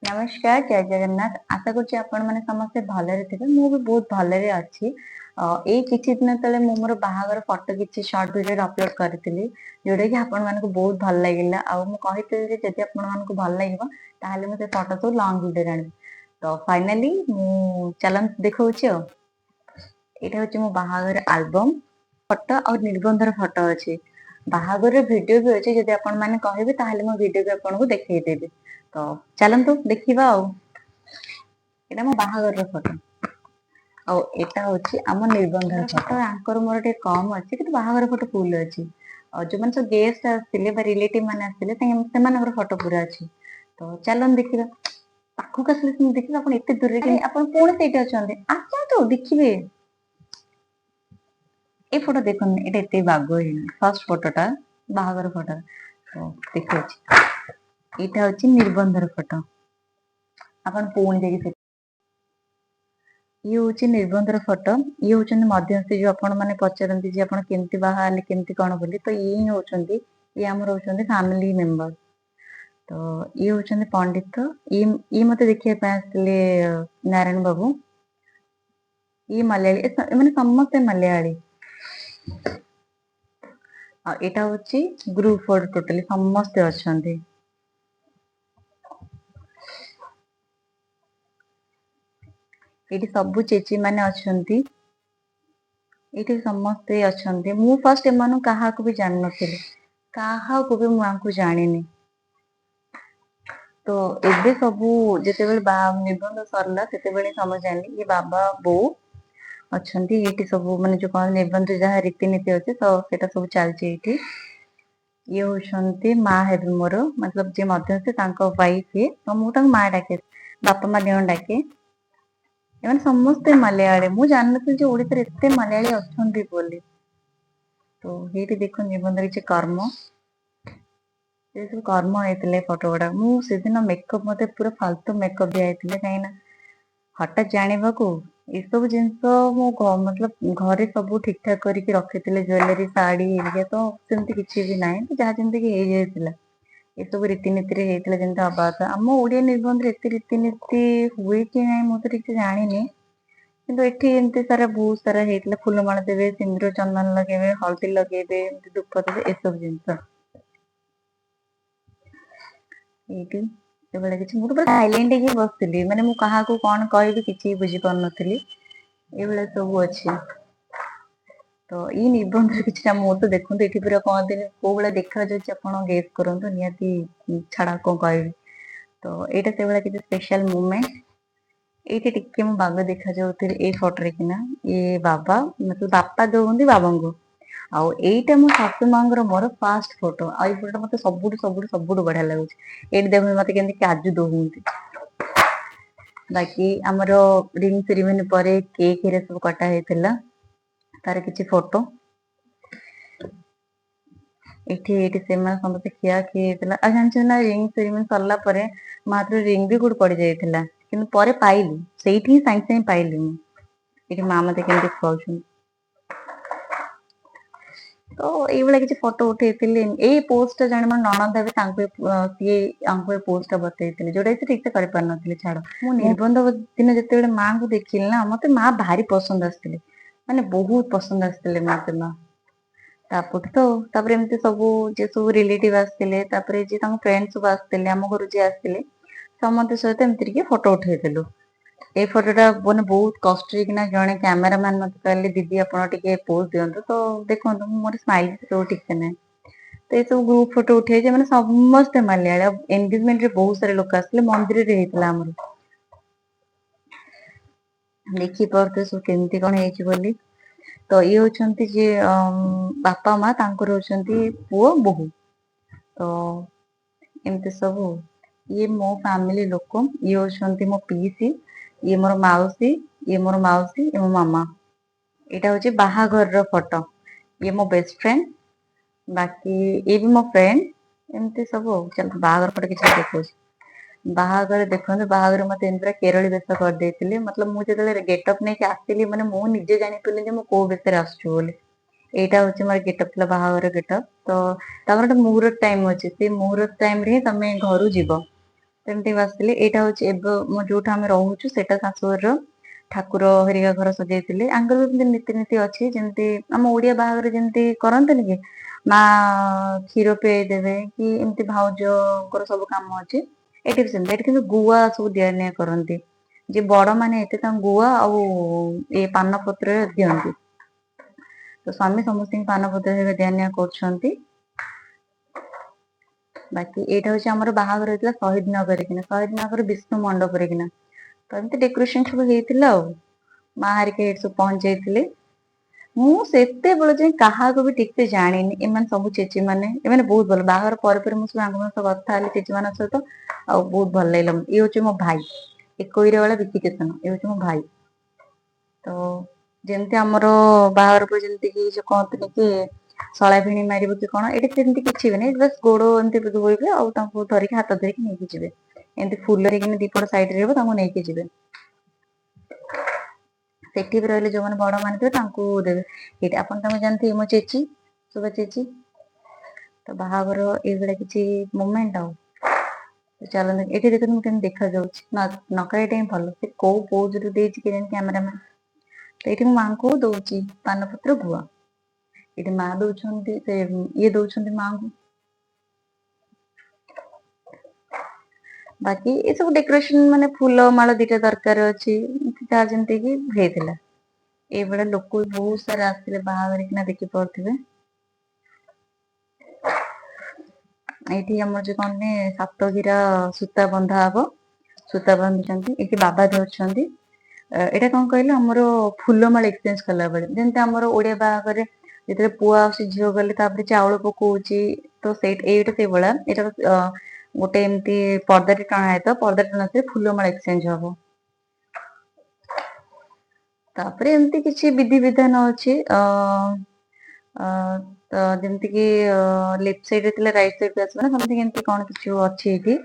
ନମସ୍କାର, ଜୟ ଜଗନ୍ନାଥ। ଆଶା କରୁଛି ଆପଣମାନେ ସମସ୍ତେ ଭଲରେ ଥିବେ। ମୁଁ ବି ବହୁତ ଭଲରେ ଅଛି। ଏଇ କିଛି ଦିନ ତଳେ ମୁଁ ମୋର ବାହାଘର ଫଟୋ କିଛି ସର୍ଟ ଭିଡିଓରେ ଅପଲୋଡ କରିଥିଲି, ଯୋଉଟା କି ଆପଣମାନଙ୍କୁ ବହୁତ ଭଲ ଲାଗିଲା। ଆଉ ମୁଁ କହିଥିଲି ଯେ ଯଦି ଆପଣମାନଙ୍କୁ ଭଲ ଲାଗିବ, ତାହେଲେ ମୁଁ ସେ ଫଟୋ ସବୁ ଲଙ୍ଗ ଭିଡିଓରେ ଆଣିବି। ତ ଫାଇନାଲି ମୁଁ ଚାଲନ୍ତୁ ଦେଖଉଛି। ଆଉ ଏଇଟା ହଉଛି ମୋ ବାହାଘର ଆଲବମ ଫଟୋ ଆଉ ନିର୍ବନ୍ଧର ଫଟୋ ଅଛି। ବାହାଘରର ଭିଡିଓ ବି ଅଛି। ଯଦି ଆପଣ ମାନେ କହିବେ, ତାହେଲେ ମୁଁ ଭିଡିଓ ବି ଆପଣଙ୍କୁ ଦେଖେଇଦେବି। ତ ଚାଲନ୍ତୁ ଦେଖିବା। ଆଉ ଏଇଟା ମୋ ବାହାଘରର ଫଟୋ ଆଉ ଏଇଟା ହଉଛି ଆମ ନିର୍ବନ୍ଧର ଫଟୋ। ଆଙ୍କର ମୋର ଟିକେ କମ ଅଛି, କିନ୍ତୁ ବାହାଘର ଫଟୋ ଫୁଲ ଅଛି। ଆଉ ଯୋଉମାନେ ସବୁ ଗେଷ୍ଟ ଆସିଥିଲେ ବା ରିଲେଟିଭ ମାନେ ଆସିଥିଲେ, ସେମାନଙ୍କର ଫଟୋ ପୁରା ଅଛି। ତ ଚାଲନ୍ତୁ ଦେଖିବା। ପାଖକୁ ଆସିଲେ ସେମିତି ଦେଖିବେ। ଆପଣ ଏତେ ଦୂରରେ, ଆପଣ ପୁଣି ସେଇଠି ଅଛନ୍ତି, ଆସନ୍ତୁ ଦେଖିବେ। ଏଇ ଫଟୋ ଦେଖନ୍ତୁ, ଏଇଟା ଏତେ ବାଗ ହେଇନି। ଫାର୍ଷ୍ଟ ଫଟୋଟା ବାହାଘର ଫଟୋ ତ ଦେଖଉଛି। ଏଇଟା ହଉଛି ନିର୍ବନ୍ଧର ଫଟୋ। ଆପଣ ପୁଣି ଯାଇକି ସେ ଇଏ ହଉଛି ନିର୍ବନ୍ଧର ଫଟୋ। ଇଏ ହଉଛନ୍ତି ମଧ୍ୟସ୍ଥି, ଯୋଉ ଆପଣ ମାନେ ପଚାରନ୍ତି ଯେ ଆପଣ କେମିତି ବାହା ହେଲେ, କେମିତି କଣ ବୋଲି। ତ ଇଏ ହିଁ ହଉଛନ୍ତି, ଇଏ ଆମର ହଉଛନ୍ତି ଫ୍ୟାମିଲି ମେମ୍ବର। ତ ଇଏ ହଉଛନ୍ତି ପଣ୍ଡିତ। ଇଏ ମତେ ଦେଖିବା ପାଇଁ ଆସିଥିଲେ, ନାରାୟଣ ବାବୁ। ଇଏ ମାଲୟାଳି, ଏମାନେ ସମସ୍ତେ ମାଲୟାଳି। ଆଉ ଏଇଟା ହଉଛି ଗ୍ରୁପ ଫଟୋ, ଟୋଟାଲି ସମସ୍ତେ ଅଛନ୍ତି। ଏଇଠି ସବୁ ଚେଚି ମାନେ ଅଛନ୍ତି। ଏଇଠି ସମସ୍ତେ ଅଛନ୍ତି। ମୁଁ ଫାର୍ଷ୍ଟ ଏମାନଙ୍କୁ କାହାକୁ ବି ଜାଣିନଥିଲି, କାହାକୁ ବି ମୁଁ ଆଙ୍କୁ ଜାଣିନି। ତ ଏବେ ସବୁ ଯେତେବେଳେ ନିର୍ବନ୍ଧ ସରିଲା, ସେତେବେଳେ ସମସ୍ତେ ଜାଣିଲେ। ଇଏ ବାବା ବୋଉ ଅଛନ୍ତି ଏଇଠି ସବୁ। ମାନେ ଯୋଉ କଣ ନିର୍ବନ୍ଧ ଯାହା ରୀତିନୀତି ଅଛି, ତ ସେଇଟା ସବୁ ଚାଲିଛି ଏଇଠି। ଇଏ ହଉଛନ୍ତି ମା ହେବେ ମୋର, ମତଲବ ଯିଏ ମଧ୍ୟସ୍ଥି ତାଙ୍କ ୱାଇଫ ଇଏ। ତ ମୁଁ ତାଙ୍କୁ ମା ଡାକେ, ବାପା ମା ଦିଅଣ ଡାକେ। ଏମାନେ ସମସ୍ତେ ମାଲୟାଳି। ମୁଁ ଜାଣିନଥିଲି ଯେ ଓଡିଶାରେ ଏତେ ମାଲୟାଳି ଅଛନ୍ତି ବୋଲି। ତ ଏଇଠି ଦେଖନ୍ତୁ, ନିର୍ବନ୍ଧରେ କିଛି କର୍ମ, ଏ ସବୁ କର୍ମ ହେଇଥିଲେ ଫଟୋ ଗୁଡା। ମୁଁ ସେଦିନ ମେକଅପ୍, ମତେ ପୁରା ଫାଲତୁ ମେକଅପ୍ ଦିଆ ହେଇଥିଲା, କାହିଁକି ନା ହଠାତ୍ ଜାଣିବାକୁ ଏସବୁ ଜିନିଷ। ମୁଁ ମତଲବ ଘରେ ସବୁ ଠିକ ଠାକ କରିକି ରଖିଥିଲେ, ଜୁଏଲାରୀ, ଶାଢୀ ହେରିକା। ତ ସେମିତି କିଛି ବି ନାହିଁ, ତ ଯାହା ଯେମିତି କି ହେଇଯାଇଥିଲା। ଏସବୁ ରୀତିନୀତିରେ ହେଇଥିଲା ଯେମିତି ହବା କଥା। ଆମ ଓଡିଆ ନିର୍ବନ୍ଧରେ ଏତେ ରୀତିନୀତି ହୁଏ କି ନାହିଁ, ମୁଁ ତ ଠିକ ସେ ଜାଣିନି। କିନ୍ତୁ ଏଠି ଏମିତି ସାରା ବହୁତ ସାରା ହେଇଥିଲା। ଫୁଲମାଳ ଦେବେ, ସିନ୍ଦୁର ଚନ୍ଦନ ଲଗେଇବେ, ହଳଦୀ ଲଗେଇବେ, ଏମିତି ଧୂପ ଦେବେ, ଏସବୁ ଜିନିଷ। ଏଇଠି ଏଭଳିଆ କିଛି। ମୁଁ ତ ପୁରା ସାଇଲେଣ୍ଟ ହେଇକି ବସିଥିଲି, ମାନେ ମୁଁ କାହାକୁ କଣ କହିବି କିଛି ବୁଝିପାରୁନଥିଲି। ଏଇଭଳିଆ ସବୁ ଅଛି। ତ ଏଇ ନିର୍ବନ୍ଧରେ କିଛିଟା ମୁହୂର୍ତ୍ତ ଦେଖନ୍ତୁ। ଏଠି ପୁରା କହନ୍ତିନି, କୋଉ ଭଳିଆ ଦେଖାଯାଉଛି ଆପଣ ଗେସ୍ କରନ୍ତୁ ନିହାତି। ଛାଡ, କଣ କହିବି। ତ ଏଇଟା ସେଇଭଳିଆ କିଛି ସ୍ପେଶାଲ ମୁମେଣ୍ଟ। ଏଇଠି ଟିକେ ମୁଁ ବାଗ ଦେଖାଯାଉଥିଲି ଏଇ ଫଟୋରେ କିନା। ଇଏ ବାବା, ମତଲବ ବାପା ଦଉଛନ୍ତି ବାବାଙ୍କୁ। ଆଉ ଏଇଟା ମୋ ଶାଶୁ ମାଙ୍କର ମୋର ଫାଷ୍ଟ ଫଟୋ। ଆଉ ଏଇ ଫଟୋ ମତେ ସବୁଠୁ ସବୁଠୁ ସବୁଠୁ ବଢିଆ ଲାଗୁଛି। ଏଇଠି ଦେଖନ୍ତୁ, ମତେ କେମିତି କାଜୁ ଦଉଛନ୍ତି। ବାକି ଆମର ରିଙ୍ଗ ସେରିମନି ପରେ କେକ୍ ହେରିକା ସବୁ କଟା ହେଇଥିଲା, ତାର କିଛି ଫଟୋ ଏଠି। ଏଇଠି ସେମାନେ ସମସ୍ତେ ଖିଆ ଖି ହେଇଥିଲା। ଆଉ ଜାଣିଛନ୍ତି ନା, ରିଙ୍ଗ ସେରିମନି ସରିଲା ପରେ ମୋ ହାତରୁ ରିଙ୍ଗ ବି କୋଉଠି ପଡି ଯାଇଥିଲା, କିନ୍ତୁ ପରେ ପାଇଲି, ସେଇଠି ହିଁ ସାଙ୍ଗେ ସାଙ୍ଗେ ପାଇଲି ମୁଁ। ଏଠି ମା ମତେ କେମିତି ଖୁଆଉଛନ୍ତି। ତ ଏଇଭଳିଆ କିଛି ଫଟୋ ଉଠେଇଥିଲି। ଏଇ ପୋଜ ଟା ଜଣେ ମୋ ନଣନ୍ଦ ହେବେ, ତାଙ୍କୁ ସିଏ ଆଙ୍କୁ ଏ ପୋଜ ଟା ବତେଇଥିଲେ, ଯୋଉଟା କି ସେ ଠିକ ସେ କରିପାରୁନଥିଲେ। ଛାଡ, ମୁଁ ନିର୍ବନ୍ଧ ଦିନ ଯେତେବେଳେ ମାଙ୍କୁ ଦେଖିଲି ନା, ମତେ ମା ଭାରି ପସନ୍ଦ ଆସିଥିଲେ, ମାନେ ବହୁତ ପସନ୍ଦ ଆସିଥିଲେ ମତେ ମା। ତାପରଠୁ ତ ତାପରେ ଏମିତି ସବୁ ଯିଏ ସବୁ ରିଲେଟିଭ ଆସିଥିଲେ, ତାପରେ ଯିଏ ତାଙ୍କ ଫ୍ରେଣ୍ଡ ସବୁ ଆସିଥିଲେ, ଆମ ଘରୁ ଯିଏ ଆସିଥିଲେ, ସମସ୍ତେ ସହିତ ଏମିତି ଟିକେ ଫଟୋ ଉଠେଇଥିଲୁ। ଏଇ ଫଟୋଟା ମାନେ ବହୁତ କଷ୍ଟରେ କିନା ଜଣେ କ୍ୟାମେରାମ୍ୟାନ ମତେ କହିଲେ, "ଦିଦି, ଆପଣ ଟିକେ ପୋଜ ଦିଅନ୍ତୁ।" ତ ଦେଖନ୍ତୁ, ମୁଁ ମୋର ସ୍ମାଇଲ ସବୁ ଠିକ ସେ ନାହିଁ। ତ ଏସବୁ ଗ୍ରୁପ ଫଟୋ ଉଠେଇଛି। ମାନେ ସମସ୍ତେ ମାଲିଆଳି। ଆଉ ଏନଗେଜମେଣ୍ଟ ରେ ବହୁତ ସାରା ଲୋକ ଆସିଥିଲେ। ମନ୍ଦିରରେ ହେଇଥିଲା ଆମର। ଦେଖିପାରୁଥିବେ ସବୁ କେମିତି କଣ ହେଇଛି ବୋଲି। ତ ଇଏ ହଉଛନ୍ତି ଯିଏ ବାପା ମା, ତାଙ୍କର ହଉଛନ୍ତି ପୁଅ ବୋହୂ। ତ ଏମିତି ସବୁ। ଇଏ ମୋ ଫ୍ୟାମିଲି ଲୋକ। ଇଏ ହଉଛନ୍ତି ମୋ ପିଇସି, ଇଏ ମୋର ମାଉସୀ, ଇଏ ମୋର ମାଉସୀ, ଇଏ ମୋ ମାମା। ଏଇଟା ହଉଛି ବାହାଘରର ଫଟୋ। ଇଏ ମୋ ବେଷ୍ଟ ଫ୍ରେଣ୍ଡ, ବାକି ଇଏ ବି ମୋ ଫ୍ରେଣ୍ଡ। ଏମିତି ସବୁ ଆଉ। ଚାଲ, ବାହାଘର ଫଟୋ କିଛି ଦେଖଉଛି। ବାହାଘର ଦେଖନ୍ତୁ। ବାହାଘର ମତେ ଏମିତି ପୁରା କେରଳୀ ବେଶ କରିଦେଇଥିଲେ। ମତଲବ ମୁଁ ଯେତେବେଳେ ଗେଟଅପ୍ ନେଇକି ଆସିଲି, ମାନେ ମୁଁ ନିଜେ ଜାଣିପାରିଲି ଯେ ମୁଁ କୋଉ ବେଶରେ ଆସୁଛି ବୋଲି। ଏଇଟା ହଉଛି ମୋର ଗେଟଅପ୍ ଥିଲା, ବାହାଘର ଗେଟଅପ୍। ତ ତାଙ୍କର ଗୋଟେ ମୁହୂର୍ତ୍ତ ଟାଇମ ଅଛି, ସେଇ ମୁହୂର୍ତ୍ତ ଟାଇମ ରେ ହିଁ ତମେ ଘରୁ ଯିବ। ଏମିତି ବସିଥିଲି। ଏଇଟା ହଉଛି ଏବେ ମୁଁ ଯୋଉଠୁ ଆମେ ରହୁଛୁ ସେଇଟା ଶାଶୁଘରର ଠାକୁର ହେରିକା ଘର ସଜେଇଥିଲେ। ଆଙ୍କର ବି ଏମିତି ନୀତି ନୀତି ଅଛି, ଯେମିତି ଆମ ଓଡିଆ ବାହାଘର ଯେମିତି କରନ୍ତିନି କି ମା କ୍ଷୀର ପିଆଇ ଦେବେ କି ଏମିତି ଭାଉଜଙ୍କର ସବୁ କାମ ଅଛି। ଏଠି ବି ସେମିତି, ଏଠି କିନ୍ତୁ ଗୁଆ ସବୁ ଦିଆ ନିଆ କରନ୍ତି। ଯେ ବଡ ମାନେ ଏତେ ତାଙ୍କୁ ଗୁଆ ଆଉ ଏ ପାନ ପତ୍ରରେ ଦିଅନ୍ତି। ତ ସ୍ୱାମୀ ସମସ୍ତଙ୍କୁ ପାନ ପତ୍ର ହେରିକା ଦିଆ ନିଆ କରୁଛନ୍ତି। ବାକି ଏଇଟା ହଉଛି ଆମର ବାହାଘର ହେଇଥିଲା ଶହୀଦ ନଗରରେ କିନା, ଶହୀଦ ନଗର ବିଷ୍ଣୁ ମଣ୍ଡପରେ କିନା। ତ ଏମିତି ଡେକୋରେସନ ସବୁ ହେଇଥିଲା ଆଉ ମା ହେରିକା ଏଇଠି ସବୁ ପହଞ୍ଚି ଯାଇଥିଲେ। ମୁଁ ସେତେବେଳେ ଯାଏଁ କାହାକୁ ବି ଠିକ ସେ ଜାଣିନି। ଏମାନେ ସବୁ ଚେଚି ମାନେ, ଏମାନେ ବହୁତ ଭଲ। ବାହାଘର ପରେ ପରେ ମୁଁ ସବୁ ଆଙ୍କ ସହ କଥା ହେଲି ଚେଚି ମାନଙ୍କ ସହିତ, ଆଉ ବହୁତ ଭଲ ଲାଗିଲା ମତେ। ଇଏ ହଉଛି ମୋ ଭାଇ, ଏକୋଇର ବାଲା ବିକିକେସନ, ଇଏ ହଉଛି ମୋ ଭାଇ। ତ ଯେମିତି ଆମର ବାହାଘର ପରେ ଯେମିତି କି ଯୋଉ କହନ୍ତିନି କି ଶଳା ଭିଣୀ ମାରିବ କି କଣ, ଏଠି ସେମିତି କିଛି ବି ନାହିଁ। ବାସ୍ ଗୋଡ ଏମିତି ଧୋଇବେ ଆଉ ତାଙ୍କୁ ଧରିକି ହାତ ଧରିକି ନେଇକି ଯିବେ। ଏମିତି ଫୁଲରେ କିନି ଦିପଟ ସାଇଡ ରେ ରହିବ, ତାଙ୍କୁ ନେଇକି ଯିବେ। ସେଠି ବି ରହିଲେ ଯୋଉମାନେ ବଡ ମାନେ ଥିବେ ତାଙ୍କୁ ଦେବେ। ଏଇଠି ଆପଣ ତାଙ୍କୁ ଜାଣିଥିବେ ମୋ ଚେଚି, ଶୁଭ ଚେଚି। ତ ବାହାଘର ଏଇଭଳିଆ କିଛି ମୁମେଣ୍ଟ। ଆଉ ଚାଲନ୍ତୁ ଏଠି ଦେଖନ୍ତୁ ମୁଁ କେମିତି ଦେଖାଯାଉଛି। ନକାଇଟା ହିଁ ଭଲ, ସେ କୋଉ ପୋଜରୁ ଦେଇଛି କେଜାଣି କ୍ୟାମେରାମ୍ୟାନ। ତ ଏଇଠି ମୁଁ ମାଙ୍କୁ ଦଉଛି ପାନପତ୍ର ଗୁଆ, ଏଠି ମା ଦଉଛନ୍ତି, ସେ ଇଏ ଦଉଛନ୍ତି ମାଙ୍କୁ। ବାକି ଏସବୁ ଡେକୋରେସନ ମାନେ ଫୁଲ ମାଳ ଦିଟା ଦରକାର ଅଛି, ଯାହା ଯେମିତି କି ହେଇଥିଲା। ଏଇଭଳିଆ ଲୋକ ବହୁତ ସାରା ଆସିଥିଲେ ବାହାଘର କିନା ଦେଖି ପାରୁଥିବେ। ଏଇଠି ଆମର ଯୋଉ କଣ ସାତ ଘିରା ସୂତା ବନ୍ଧା ହବ, ସୂତା ବାନ୍ଧୁଛନ୍ତି। ଏଇଠି ବାବା ଧରୁଛନ୍ତି। ଏଇଟା କଣ କହିଲେ ଆମର ଫୁଲମାଳ ଏକ୍ସଚେଞ୍ଜ କଲା ବେଳେ, ଯେମିତି ଆମର ଓଡିଆ ବାହାଘରେ ଯେତେବେଳେ ପୁଅ ଆସୁଛି ଝିଅ ଗଲେ ତାପରେ ଚାଉଳ ପକଉଛି, ତ ସେଇ ଏଇଟା ସେଇଭଳିଆ। ଏଇଟା ଗୋଟେ ଏମିତି ପର୍ଦାଟେ ଟଣା ହେଇଥିବ, ପର୍ଦା ଟଣା ହେଇଥିବ, ଫୁଲମାଳ ଏକ୍ସଚେଞ୍ଜ ହବ। ତାପରେ ଏମିତି କିଛି ବିଧି ବିଧାନ ଅଛି। ତ ଯେମିତି କି ଲେଫ୍ଟ ସାଇଡ୍ ରେ ଥିଲେ ରାଇଟ ସାଇଡ୍ କୁ ଆସିବ ନା ସମଥିଙ୍ଗ, ଏମିତି କଣ କିଛି ଅଛି ଏଇଠି।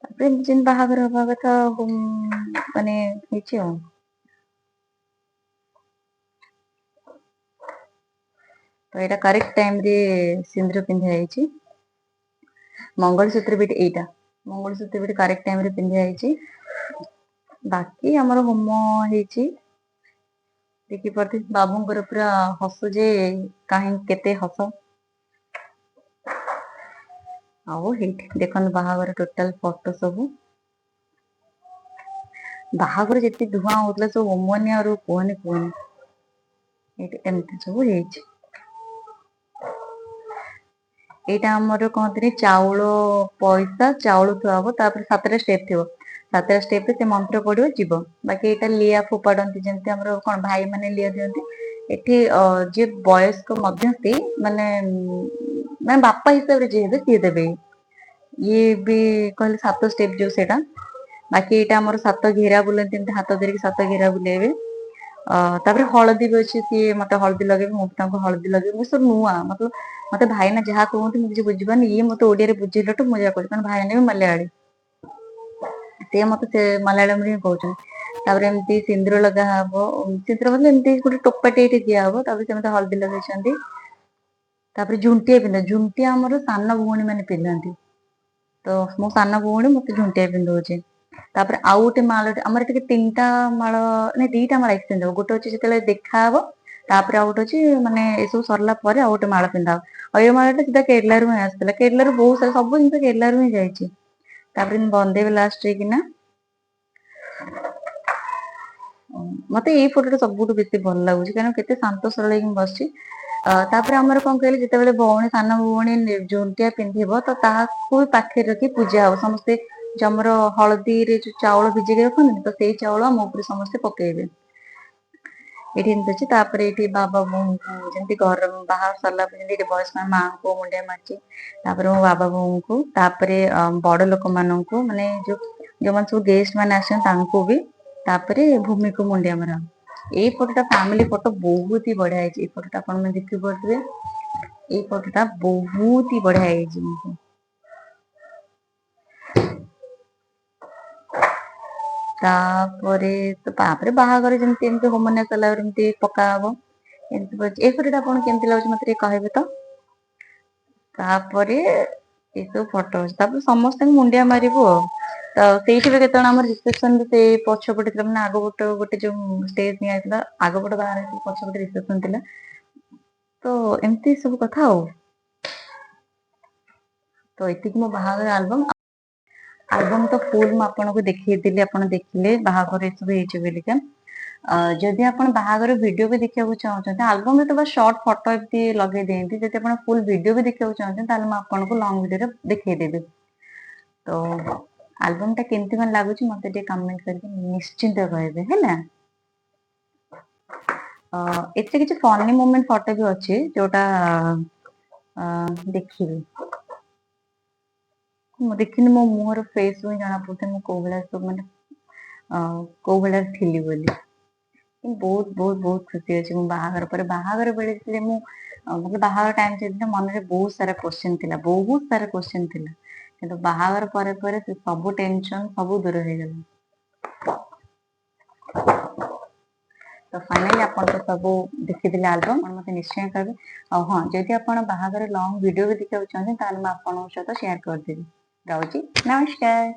ତାପରେ ଏମିତି ଯେମିତି ବାହାଘର ହବା କଥା ମାନେ ହେଇଛି ଆଉ। ତ ଏଇଟା କରେକ୍ଟ ଟାଇମ ରେ ସିନ୍ଦୁର ପିନ୍ଧା ହେଇଛି। ମଙ୍ଗଳସୂତ୍ର ବି ଏଇଟା, ମଙ୍ଗଳସୂତ୍ର ବି କରେକ୍ଟ ଟାଇମ ରେ ପିନ୍ଧା ହେଇଛି। ବାକି ଆମର ହୋମ ହେଇଛି, ଦେଖିପାରୁଥିବେ ବାବୁଙ୍କର ପୁରା ହସ ଯେ କାହିଁ କେତେ ହସ। ଆଉ ହେଇଠି ଦେଖନ୍ତୁ ବାହାଘର ଟୋଟାଲ ଫଟୋ ସବୁ। ବାହାଘର ଯେତେ ଧୂଆଁ ହଉଥିଲା ସବୁ ଅମୋନିଆ ରୁ କୁହନି କୁହନି। ଏଇଠି ଏମିତି ସବୁ ହେଇଛି। ଏଇଟା ଆମର କହନ୍ତିନି ଚାଉଳ ପଇସା, ଚାଉଳ ଥୁଆ ହବ, ତାପରେ 7ଟା ଷ୍ଟେପ ଥିବ, 7ଟା ଷ୍ଟେପରେ ସେ ମନ୍ତ୍ର ପଢିବ ଯିବ। ବାକି ଏଇଟା ଲିଆ ଫୋପାଡନ୍ତି, ଯେମିତି ଆମର କଣ ଭାଇ ମାନେ ଲିଆ ଦିଅନ୍ତି। ଏଠି ଯିଏ ବୟସ୍କ ମଧ୍ୟସ୍ଥି ମାନେ ମାନେ ବାପା ହିସାବରେ ଯିଏ ହେବେ ସିଏ ଦେବେ। ଇଏ ବି କହିଲେ 7 ଷ୍ଟେପ ଯୋଉ ସେଇଟା। ବାକି ଏଇଟା ଆମର 7 ଘେରା ବୁଲନ୍ତି, ଏମିତି ହାତ ଧରିକି 7 ଘେରା ବୁଲେଇବେ। ତାପରେ ହଳଦୀ ବି ଅଛି, ସିଏ ମତେ ହଳଦୀ ଲଗେଇବେ, ମୁଁ ବି ତାଙ୍କୁ ହଳଦୀ ଲଗେଇବି। ମୁଁ ସବୁ ନୂଆ, ମତେ ଭାଇନା ଯାହା କୁହନ୍ତି ମୁଁ କିଛି ବୁଝିପାରୁନି। ଇଏ ମତେ ଓଡିଆରେ ବୁଝେଇଲାଠୁ ମୁଁ ଯାହା କହୁଛି, କାରଣ ଭାଇନା ବି ମଲୟାଳି, ସିଏ ମତେ ସେ ମଲୟାଳମରେ ହିଁ କହୁଛନ୍ତି। ତାପରେ ଏମିତି ସିନ୍ଦୁର ଲଗା ହବ, ସିନ୍ଦୁର ମାନେ ଏମିତି ଗୋଟେ ଟୋପାଟେ ଏଇଠି ଦିଆହବ। ତାପରେ ସେ ମତେ ହଳଦୀ ଲଗେଇଛନ୍ତି। ତାପରେ ଝୁଣ୍ଟିଆ ପିନ୍ଧ, ଝୁଣ୍ଟିଆ ଆମର ସାନ ଭଉଣୀ ମାନେ ପିନ୍ଧନ୍ତି, ତ ମୋ ସାନ ଭଉଣୀ ମତେ ଝୁଣ୍ଟିଆ ପିନ୍ଧଉଛି। ତାପରେ ଆଉ ଗୋଟେ ମାଳ, ଆମର ଟିକେ 3ଟା ମାଳ ନାଇଁ 2ଟା ମାଳ ଏକ୍ସଚେଞ୍ଜ ହବ। ଗୋଟେ ଅଛି ଯେତେବେଳେ ଦେଖା ହବ, ତାପରେ ଆଉ ଗୋଟେ ଅଛି ମାନେ ଏସବୁ ସରିଲା ପରେ ଆଉ ଗୋଟେ ମାଳ ପିନ୍ଧା ହବ। ଆଉ ଏ ମାଳଟା ସିଧା କେରଲାରୁ ହିଁ ଆସିଥିଲା, କେରଲାରୁ ବହୁତ ସାରା ସବୁ ଜିନିଷ କେରଲାରୁ ହିଁ ଯାଇଛି। ତାପରେ ବନ୍ଦେଇବେ ଲାଷ୍ଟରେ କିନା। ମତେ ଏଇ ଫଟୋଟା ସବୁଠୁ ବେଶୀ ଭଲ ଲାଗୁଛି, କାରଣ କେତେ ଶାନ୍ତ ସରଳ ହେଇକି ମୁଁ ବସିଛି। ତାପରେ ଆମର କଣ କହିଲେ, ଯେତେବେଳେ ଭଉଣୀ ସାନ ଭଉଣୀ ଝୁଣ୍ଟିଆ ପିନ୍ଧିବ ତ ତାହାକୁ ବି ପାଖରେ ରଖି ପୂଜା ହବ। ସମସ୍ତେ ଯୋଉ ଆମର ହଳଦୀରେ ଯୋଉ ଚାଉଳ ଭିଜେଇକି ରଖନ୍ତିନି, ତ ସେଇ ଚାଉଳ ଆମ ଉପରେ ସମସ୍ତେ ପକେଇବେ। ଏଇଠି ଏମିତି ଅଛି। ତାପରେ ଏଇଠି ବାବା ବୋଉଙ୍କୁ ଯେମିତି ଘର ବାହାଘର ସରିଲା ପରେ ଯେମିତି ଏଇଠି ବୟସ୍କ ମାଙ୍କୁ ମୁଣ୍ଡିଆ ମାରିଛି, ତାପରେ ମୋ ବାବା ବୋଉଙ୍କୁ, ତାପରେ ବଡ ଲୋକମାନଙ୍କୁ ମାନେ ଯୋଉମାନେ ସବୁ ଗେଷ୍ଟ ମାନେ ଆସିଛନ୍ତି ତାଙ୍କୁ ବି, ତାପରେ ଭୂମିକୁ ମୁଣ୍ଡିଆ ମରା। ଏଇ ଫଟୋଟା ଫ୍ୟାମିଲି ଫଟୋ ବହୁତ ହି ବଢିଆ ହେଇଛି। ଏଇ ଫଟୋଟା ଆପଣ ମାନେ ଦେଖିପାରୁଥିବେ, ଏଇ ଫଟୋଟା ବହୁତ ହି ବଢିଆ ହେଇଛି। ତାପରେ ବାହାଘର ଯେମିତି ଏମିତି ହୋମନ୍ୟା ସରିଲା ପରେ ଏମିତି ପକା ହବ ଏମିତି ପଡିଛି। ଏଇ ଫଟୋଟା ଆପଣ କେମିତି ଲାଗୁଛି ମତେ ଟିକେ କହିବେ ତ। ତାପରେ ଏସବୁ ଫଟୋ ଅଛି। ତାପରେ ସମସ୍ତଙ୍କୁ ମୁଣ୍ଡିଆ ମାରିବୁ ଆଉ। ତ ସେଇଠି ବି କେତେବେଳେ ଆମର ରିସେପସନ ବି ସେଇ ପଛପଟେ ଥିଲା, ମାନେ ଆଗ ପଟ ଗୋଟେ ଯୋଉ ଷ୍ଟେଜ ନିଆ ହେଇଥିଲା, ଆଗ ପଟ ବାହାରେ, ପଛପଟେ ରିସେପସନ ଥିଲା। ତ ଏମିତି ସବୁ କଥା ଆଉ। ତ ଏତିକି ମୋ ବାହାଘର ଆଲବମ। ଆଲବମ ତ ଫୁଲ ମୁଁ ଆପଣଙ୍କୁ ଦେଖେଇଥିଲି, ଆପଣ ଦେଖିଲେ ବାହାଘର ଏସବୁ ହେଇଛି ବୋଲିକା। ଯଦି ଆପଣ ବାହାଘର ଭିଡିଓ ବି ଦେଖିବାକୁ ଚାହୁଁଛନ୍ତି, ଆଲବମରେ ତ ବାସ୍ ସର୍ଟ ଫଟୋ ଏମିତି ଲଗେଇ ଦିଅନ୍ତି। ଯଦି ଆପଣ ଫୁଲ ଭିଡିଓ ବି ଦେଖିବାକୁ ଚାହୁଁଛନ୍ତି, ତାହେଲେ ମୁଁ ଆପଣଙ୍କୁ ଲଙ୍ଗ ଭିଡିଓରେ ଦେଖେଇଦେବି। ତ ଆଲବମ ଟା କେମିତି କଣ ଲାଗୁଛି, ମତେ ଟିକେ କମେଣ୍ଟ କରିକି ନିଶ୍ଚିନ୍ତ କହିବେ, ହେଲା। ଏଥିରେ କିଛି ଫନି ମୋମେଣ୍ଟ ଫଟୋ ବି ଅଛି, ଯୋଉଟା ଦେଖିବି। ମୁଁ ଦେଖିନି, ମୋ ମୁହଁର ଫେସ୍ ରୁ ହିଁ ଜଣା ପଡୁଥାଏ ମୁଁ କୋଉ ଭଳିଆ ସବୁ, ମାନେ କୋଉ ଭଳିଆ ଥିଲି ବୋଲି। ମୁଁ ବହୁତ ବହୁତ ବହୁତ ଖୁସି ଅଛି। ମୁଁ ବାହାଘର ପରେ, ବାହାଘର ବେଳେ ଥିଲେ ମୁଁ ମତେ ବାହାଘର ଟାଇମ ଥିଲା, ମନରେ ବହୁତ ସାରା କ୍ୱେଶ୍ଚନ ଥିଲା, ବହୁତ ସାରା କ୍ୱେଶ୍ଚନ ଥିଲା। କିନ୍ତୁ ବାହାଘର ପରେ ପରେ ସେ ସବୁ ଟେନସନ ସବୁ ଦୂର ହେଇଗଲା। ତ ଫାଇନାଲି ଆପଣ ତ ସବୁ ଦେଖିଥିଲେ ଆଲବମ୍, ଆପଣ ମତେ ନିଶ୍ଚୟ କହିବେ। ଆଉ ହଁ, ଯଦି ଆପଣ ବାହାଘର ଲଙ୍ଗ ଭିଡିଓ ବି ଦେଖିବାକୁ ଚାହୁଁଛନ୍ତି, ତାହେଲେ ମୁଁ ଆପଣଙ୍କ ସହିତ ସେୟାର କରିଦେବି। ରହୁଛି, ନମସ୍କାର।